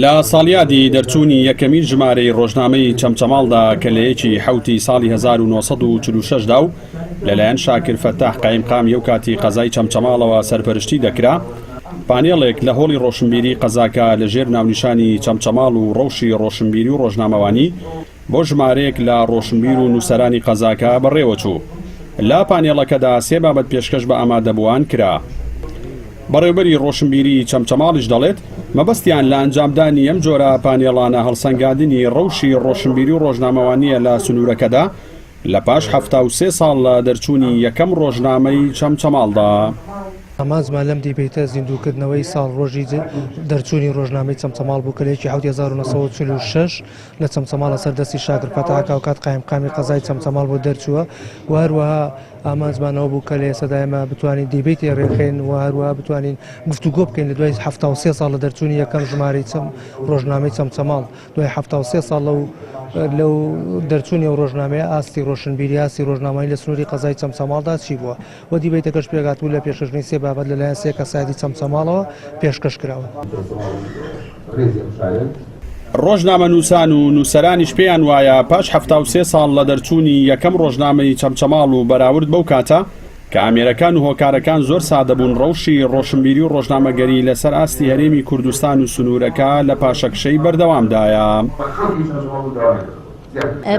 لە ساڵیادی دەرچوونی یەکەمین ژمارەی ڕۆژنامەی چەمچەماڵدا کە لە یەکی حەوتی ساڵی 1946 دا و لەلایەن شاکر فەتاح قایمقامی ئەو کاتی قەزای چەمچەماڵەوە سەرپەرشتی دەکرا، پانێڵێک لە هۆڵی ڕۆشنبیری قەزاکە لەژێر ناونیشانی چەمچەماڵ و ڕەوشی ڕۆشنبیری و ڕۆژنامەوانی بۆ ژمارەیەک لە ڕۆشنبیر و نووسەرانی قەزاکە بەڕێوەچوو. لە پانێڵەکەدا سێ بابەت پێشکەش بە ئامادەبووان کرا. بەڕێوبەری ڕۆشنبیریی چەمچەماڵیش دەڵێت، مەبەستیان لە ئەنجامدانی ئەم جۆرە پانێڵانە هەڵسەنگاندنی ڕەوشی ڕۆشنبیری و ڕۆژنامەوانییە لە سنوورەکەدا لە پاش 73 ساڵ لە دەرچوونی یەکەم ڕۆژنامەی چەمچەماڵدا. ئامانجمان لەم دیبەیتە زیندووکردنەوەی ساڵڕۆژی دەرچوونی ڕۆژنامەی چەمچەماڵ بوو کە لە یەکی حەوتی 1946 لە چەمچەماڵ لەسەر دەستی شاکر فەتاح کە ئەوکات قایمقامی قەزای چەمچەماڵ بوو دەرچووە و هەروەها ئامانجمان ئەوە بوو کە لە ئێستادا ئێمە بتوانین دیبەیتی ڕێکخەین و هەروەها بتوانین گفتوگۆ بکەین لە دوای 73 ساڵ لە دەرچوونی یەکەم ژمارەی چەم ڕۆژنامەی چەمچەماڵ دوای 73 ساڵ لەو لەو دەرچوونی ئەو ڕۆژنامەیە ئاستی ڕۆشنبیری ئاستی ڕۆژنامەوانی لە سنووری قەزای چەمچەماڵدا چی بووە و دیبەیتەکەش پێکهاتبوو لە پێشکەشکردنی سێ بابەت لەلایەن سێ کەسایەتی چەمچەماڵەوە پێشکەش کراون. ڕۆژنامەنووسان و نووسەرانیش پێیان وایە پاش 73 ساڵ لە دەرچوونی یەکەم ڕۆژنامەی چەمچەماڵ و بەراورد بەو کاتە کە ئامێرەکان و هۆکارەکان زۆر سادە بوون ڕەوشی ڕۆشنبیری و ڕۆژنامەگەری لەسەر ئاستی هەرێمی کوردستان و سنوورەکە لە پاشەکشەی بەردەوامدایە.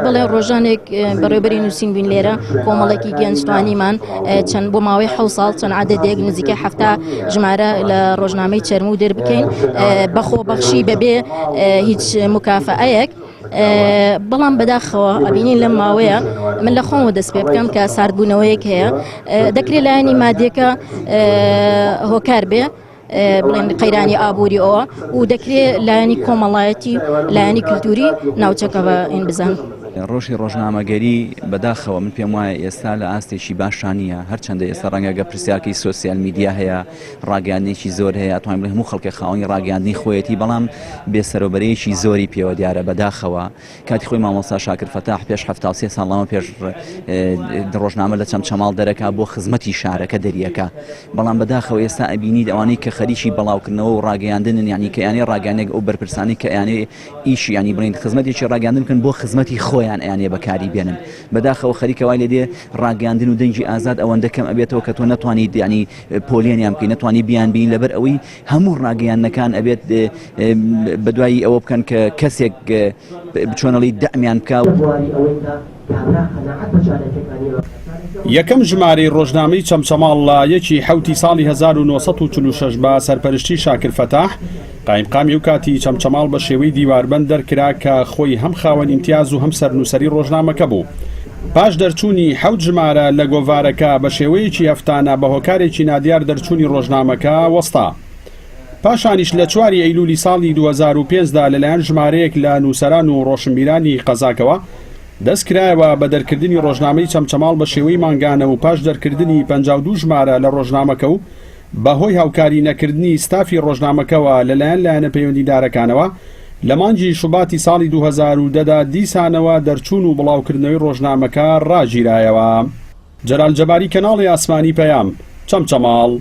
بەڵێ ڕۆژانێک بەڕێوبەری نووسین بووین لێرە کۆمەڵێکی گەنج توانیمان چەند بۆ ماوەی حە ساڵ چەند عادەتێک نزیکە هەفتا ژمارە لە ڕۆژنامەی چەرموو دەربکەین بەخۆ بەخشی بەبێ هیچ مکافەیەک. بەڵام بەداخەوە ئەبینین لەم ماوەیە من لە خۆمەوە دەست پێ بکەم کە ساردبوونەوەیەک هەیە دەکرێت لایەنی مادیەکە هۆکار بێ بڵێن قەیرانی ئابووری ئەوە و دەکرێ لایەنی کۆمەڵایەتی لایەنی کللتوری ناوچەکە بە ئین بزان. ڕۆژی ڕۆژنامەگەری بەداخەوە من پێم وایە ئێستا لە ئاستێکی باشا نییە هەرچەندە ئێستا ڕەنگە گە پرسیارکەی سۆسیال میدیا هەیە ڕاگەیاندنێکی زۆر هەیە ئەتوانین بڵێین هەموو خەڵکێک خاوەنی ڕاگەیاندنی خۆیەتی بەڵام بێسەرۆبەرەیەکی زۆری پێوە دیارە بەداخەوە کاتی خۆی مامۆستا شاکر فەتاح پێش 73 ساڵ لەمە پێش ڕۆژنامە لە چەمچەماڵ دەرەکا بۆ خزمەتی شارەکە دەریەکە بەڵام بەداخەوە ئێستا ئەبینیت ئەوانەی کە خەریکی بەڵاوکردنەوە و ڕاگەیاندنن یعنی کە یانەی ڕاگەیاندنێک ئەو بەرپرسانی کە یانەی ئیشی ینی بڵین خزمەتێکی ڕاگەاندن بکەن بۆ خزمەتی خۆیان ئەیانێ بەکاری بێنن بەداخەوە خەریکە وای لێ دێ ڕاگەاندن و دەنگی ئازاد ئەوەندە کەم ئەبێتەوە کە تۆ نەتوانیت ینی پۆلێنیان بکەی نەتوانی بیان بینی لەبەر ئەوەی هەموو ڕاگەیاندنەکان ئەبێت بەدوای ئەوە بکەن کە کەسێک بچۆنەڵی دەعمیان بکە. یەکەم ژمارەی ڕۆژنامەی چەمچەماڵ لە یەکی حەوتی ساڵی 1946 بە سەرپەرشتی شاکر فەتاح، قایمقامی ئەو کاتی چەمچەماڵ بە شێوەی دیواربەند دەرکرا کە خۆی هەم خاوەن ئیمتیاز و هەم سەرنووسەری ڕۆژنامەکە بوو. پاش دەرچوونی حەوت ژمارە لە گۆڤارەکە بە شێوەیەکی هەفتانە بە هۆکارێکی نادیار دەرچوونی ڕۆژنامەکە وەستا. پاشانیش لە چواری ئەیلولی ساڵی 2005 دا لەلایەن ژمارەیەک لە نووسەران و ڕۆشنبیرانی قەزاکەوە دەست کرایەوە بە دەرکردنی ڕۆژنامەی چەمچەماڵ بە شێوەی مانگانە و پاش دەرکردنی 52 ژمارە لە ڕۆژنامەکە و بە هۆی هاوکاری نەکردنی ستافی ڕۆژنامەکەوە لەلایەن لایەنە پەیوەندیدارەکانەوە، لە مانگی شوباتی ساڵی 2010 دا دیسانەوە دەرچوون و بڵاوکردنەوەی ڕۆژنامەکە ڕاگیرایەوە. جەلال جەباری کەناڵی ئاسمانی پەیام، چەمچەماڵ.